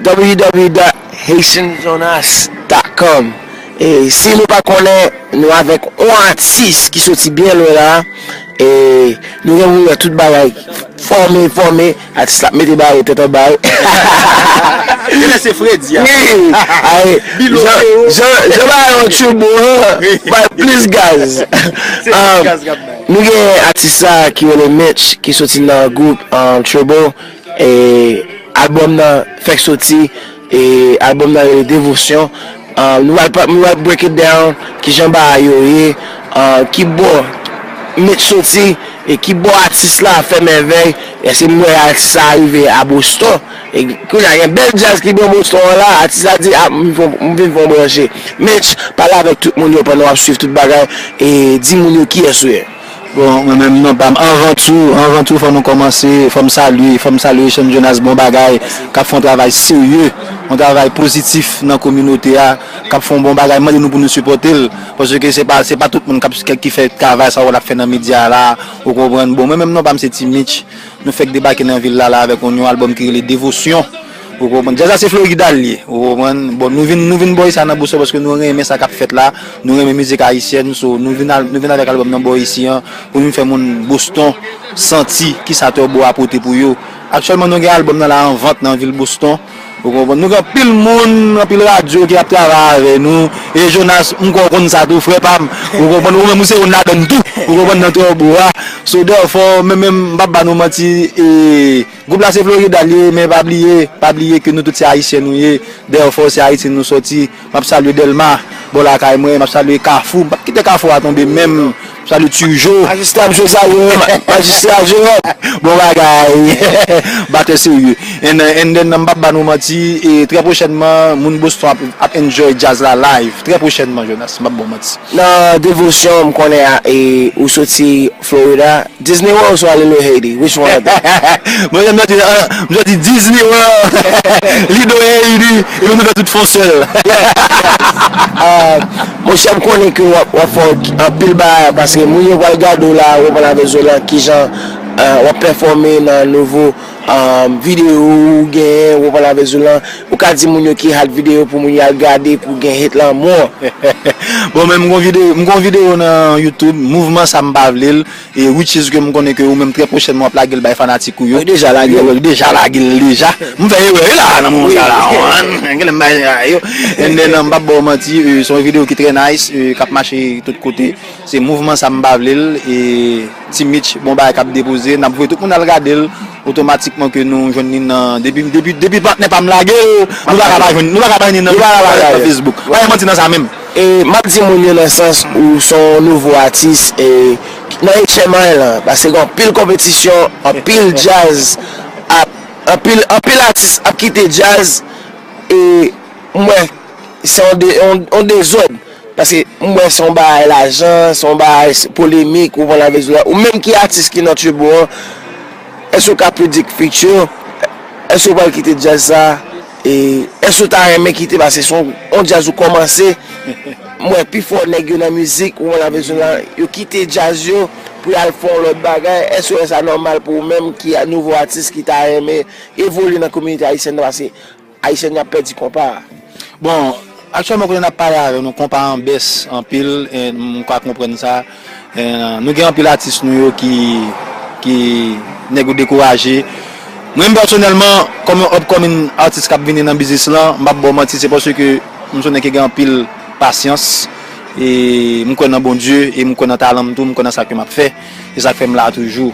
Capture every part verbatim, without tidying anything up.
w w w dot haitian jonas dot com. E si nou pa konnen, nou avèk yon atis ki soti byen lwen la. E nou gen pou wè tout bagay fòme, fòme. Atis la ap mete baro tèt anba yo. Genlè se Fredi a. Wi, ay, Bilo jan, Teo. jan, jan bagay yo tchou bon, an, bay plis gaz. Se Um, gaz k ap bay. Nou gen atis la ki rele Mitch, ki soti nan gwoup um, Trouble. E albòm nan fèk soti. E albòm nan rele Devosyon. Um, nou pral pa- nou pral break it down, ki jan bagay yo ye, um, ki bò Mitch soti, e ki bò atis la fè mèvèy. Èske m wè atis la rive a Boston? E kounye a gen bèl djaz ki bò Boston an la, atis la di, "Ah, m vin fè yon- m vin fè yon branche." Mitch, pale avèk tout moun yo pandan w ap swiv tout bagay, e di moun yo kiyès ou ye. Bon, mwen menm non pa m. Anvan tou, anvan tou, fò nou kòmanse, fò m salye, fò m salye Haitian Jonas, bon bagay, k ap fè yon travay serye, yon travay pozitif nan kominote a, k ap fè yon bon bagay, mande nou pou nou sipòte l, paske se pa, se pa tout moun k ap, ki, ki fè travay sa w ap fè nan medya la, ou konprann. Bon, mwen menm non pa m se Ti Mitch, nou fèk debake nan vil la, la avèk yon, yon albòm ki rele Devosyon. Ou konprann? Djaz la se Florida l ye. Ou konprann? Bon, nou vin, nou vin bò isi a nan Boston paske nou renmen sa k ap fèt la. Nou renmen mizik ayisyèn. So, nou vin, al- nou vin avèk albòm nan bò isi an pou nou fè moun Boston santi kisa Turbo a pote pou yo. Aktyèlman, nou gen albòm nan la an vant nan vil Boston. Ou konprann? Nou gen anpil moun, anpil radyo ki ap travay avè nou. E Jonas, m kwè w konn sa tou, frè pa m. Ou konprann? Ou menm, ou se youn ladann tou. Ou konprann? Nan Turbo a. So, therefore, mwen menm, m p ap ba nou manti. E, Gwoup la se Florida l ye, men pa bliye, pa bliye ke nou tout se ayisyen nou ye. Dèfò se Ayiti nou sòti. M ap salye Dèlma, bò lakay mwen, m ap salye Kafou, m p ap kite Kafou a tonbe menm. M ap salye Tijo. Majistra, m sou salye, ma- majistra Jeròm. Bon bagay. Batè serye. And, uh, and then, m p ap ba nou manti, e trè pwochènman, moun Boston ap, ap enjoy djaz la live. Trè pwochènman, Jonas, m p ap ba w manti. Nan Devosyon, m konnen a, e, ou soti Florida. Disney World ou ale Little Haiti? Which one of them? Mwen, m sòti, ah, m sòti Disney World, Lido Haiti, epi nou fè tout fon sèl. Ah, monchè, m konnen ke w ap, w ap fè anpil bagay, paske moun yo pral gade w la, w ap pale avè zò lan, kijan ah, w ap pèfòme nan nouvo ah, videyo ou genyen, w ap pale avè zò lan. Ou ka di moun yo ki hot videyo pou moun yo al gade, pou gen hit lanmou. Bon, men m gon videyo, m gon videyo nan YouTube, mouvman sa m pa vle l, e which is ke m konnen ke ou menm trè pwochènman w ap lage l bay fanatik ou yo. Ou deja lage l. Ou deja lage l deja. M fè erè wi la nan moman sa la. Wi. Genlè m bay erè yo. And then, um, m p ap ba w manti, e, se yon videyo ki trè nice, e, k ap mache tout kote. Se mouvman sa m pa vle l, e Ti Mitch, bon bagay k ap depoze, n ap voye tout moun al gade l, otomatikman ke nou jwenn li nan, depi, depi, depi patnè pa m lage l, nou pa ka pa jwenn, nou pa ka pa jwenn li nan, nan Facebook. Pa gen manti nan sa menm. E m ap di moun yo nan sans ou se yon nouvo atis, e nan H M I lan, paske gen anpil konpetisyon, anpil djaz, ap, anpil, anpil atis ap kite djaz, e m wè se yon de, yon, yon dezòd. Paske m wè se yon bagay lajan, se yon bagay s- polemik, ou konprann avè zò la. Ou menm ki atis ki nan Turbo an, èske w ka predict future? Èske w pral kite djaz sa? E èske w ta renmen kite? Paske se yon, yon djaz ou kòmanse. M wè pifò nèg yo nan mizik, ou konprann avè zò la, yo kite djaz yo pou y al fè yon lòt bagay. Èske w wè sa nòmal pou ou menm ki a- nouvo atis ki ta renmen evolye nan kominote ayisyèn nan? Paske Ayisyèn yo ap pèdi konpa a. Bon, aktyèlman kote n ap pale avè nou, konpa an bès anpil, e m ka konprann sa. E nou gen anpil atis nou yo ki, ki nèg yo dekouraje. Mwen menm pèsonèlman, kòm yon upcoming atis k ap vini nan biznis lan, m p ap ba w manti, se paske m konnen ke gen anpil pasyans, e m kwè nan Bondye, e m kwè nan talan m tou, m kwè nan sa ke m ap fè. Se sa k fè m la toujou.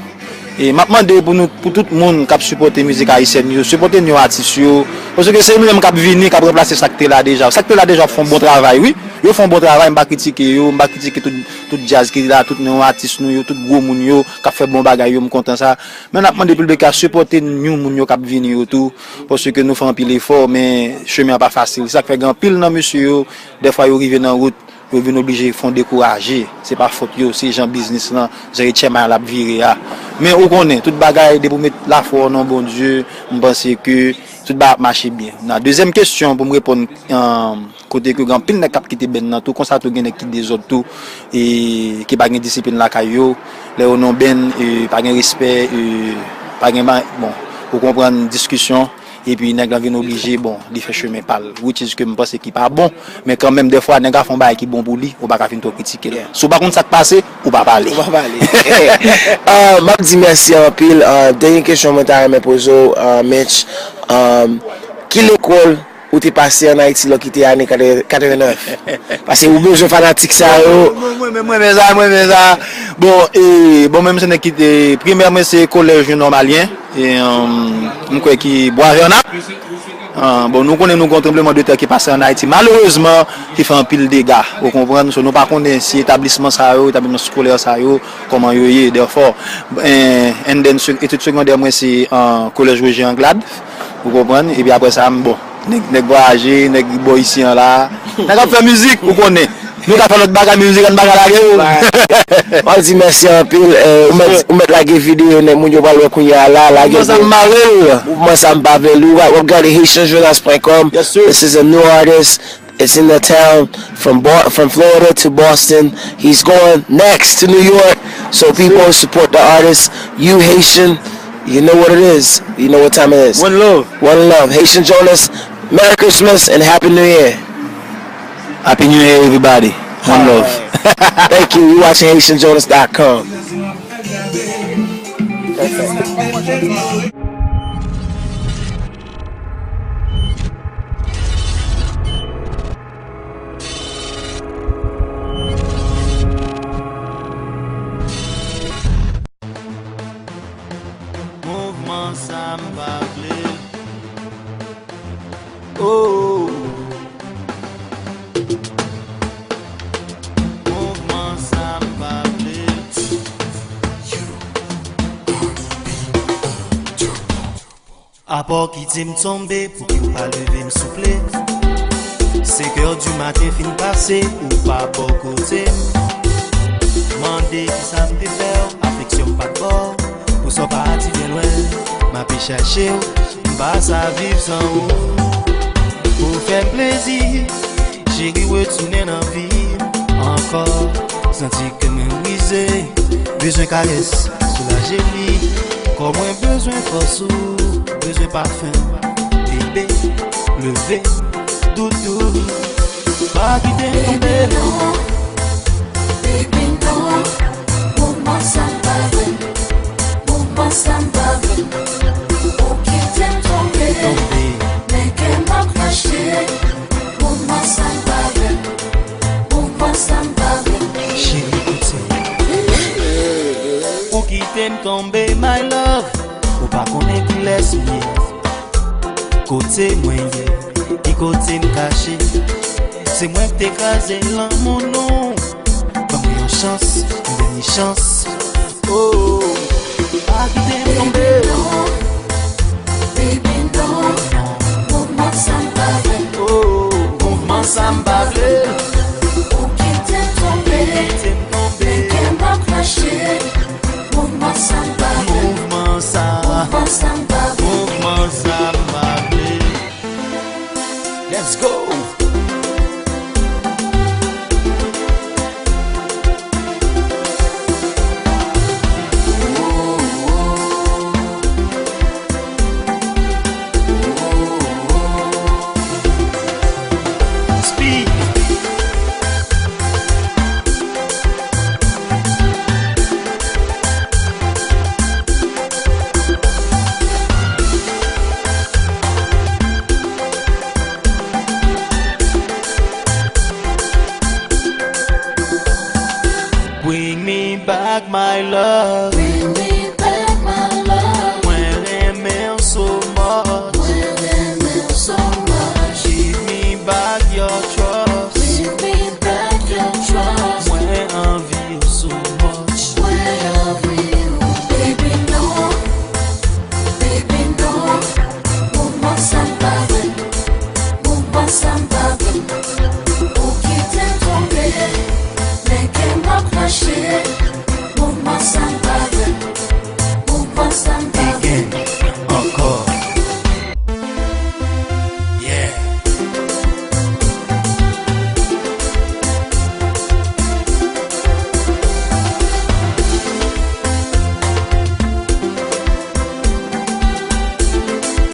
E m ap mande pou nou, pou tout moun k ap sipòte mizik ayisyèn yo, sipòte nou atis yo. Paske se nou menm k ap vini, k ap ranplase sa k te la deja. Sa k te la deja ap fè yon bon travay, wi. Yo fè yon bon travay, m pa kritike yo, m pa kritike tout, tout djaz ki la, tout nou atis nou yo, tout gwo moun yo k ap fè bon bagay yo, m kontan sa. Men n ap mande piblik la sipòte nou moun yo k ap vini yo tou. Paske nou fè anpil efò, men chemen an pa fasil. Sa k fè gen anpil nan mesye yo, dèfwa yo rive nan wout, yo vin oblije fè w dekouraje. Se pa fòt yo, se jan biznis lan, jan H M I l ap vire a. Men ou konnen, tout bagay, depi w met lafwa w nan Bondye, m panse ke tout bagay ap mache byen. Nan dezyèm kesyon pou m reponn, um, kote ke gen anpil nèg k ap kite bèn nan tou, konsa tou gen nèg ki dezòd tou, e ki pa gen disiplin lakay yo. Lè yo nan bèn, e pa gen respè, e pa gen ba-, bon, ou konprann diskisyon. Epi nèg lan vin oblije, bon, li fè chemen pa l. Which is ke m panse ki pa bon. Men kanmenm, dèfwa, nèg la fè yon bagay ki bon pou li, ou pa ka vin twò kritike l. Si w pa konn sa k pase, ou pa pale. Ou pa pale. Ah, m ap di mèsi anpil. Ah, dènye kesyon mwen ta renmen poze w, ah, Mitch. Ah, ki lekòl ou te pase ann Ayiti lè w kite ane katrevennèf? Paske ou bezwen fanatik sa yo. Mwen, mwen, mwen, mwen renmen sa, mwen renmen sa. Bon, e, bon, mwen, se nèg ki te, primè mwen, se Collège Nòmalyen. E, um, m kwè ki Bwa Vèna. Ah, bon, nou konnen nou gen yon tranblemanntè ki pase ann Ayiti, malerezman, ki fè anpil dega, ou konprann? So, nou pa konnen si etablisman sa yo, etablisman eskolè sa yo, kòman yo ye, therefore. Eh, and then, se- etid segondè mwen, se, ah, Kolèj Roger Anglade, ou konprann? Epi apre sa, m, bon, nèg, nèg vwayaje, nèg bò isi an la, nèg ap fè mizik, ou konnen. Nou ka fè lòt bagay, mizik, ann pa ka lage yo. M ap di mèsi anpil. Eh, ou mèt, ou mèt lage videyo, nèg, moun yo pral wè kounye a la, lage videyo. Mouvman sa m pa vle l. Mouvman sa m pa vle l. Ou w ap gade haitian jonas point com. Yes, sir. This is a new artist. It's in the town from Bo- from Florida to Boston. He's going next to New York. So people, support the artist. You Haitian, you know what it is. You know what time it is. One love. One love. Haitian Jonas, Merry Christmas and Happy New Year. Happy New Year, everybody. One love. Thank you. You watching Haitian Jonas dot com. Mouvman sa m pa vle l. Oh. Mouvman sa m pa vle l. Apa w kite m tonbe, pouki w pa leve m souple? Senkè di maten fin pase, ou pa bò kote m. Mande kisa m te fè w, afeksyon m pa t ba w. Pou sa w pati byen lwen, m ape chache w, m pa sa viv san ou. Pou fè m plezi, cheri retounen nan vi m ankò. Santi kè mwen brize, bezwen karès, soulaje li. Kò mwen bezwen fòs ou, bezwen pafen, bebe, leve, doudou. Pa kite m tonbe. Baby, non, baby, non. Mouvman sa m pa vle. Mouvman sa m pa vle. Ou kite m tonbe. Tonbe. Men kè m ap mache. Mouvman sa m pa vle. Mouvman sa m pa vle. Cheri, koute. Ou kite m tonbe, my love. Ou pa konnen kilès m ye. Kote mwen ye, ki kote m kache? Se mwen k te kraze lanmou nou. Ban mwen yon chans, yon dènye chans. Oh, pa kite m tonbe. Baby, non. Mouvman sa m pa vle. Oh, mouvman sa m pa vle. Ou kite m tonbe. Kite m tonbe. Men kè m ap mache. Mouvman sa m pa vle. Mouvman sa. Mouvman sa m pa vle. Mouvman sa m pa vle. Let's go. Speed. Bring me back my love.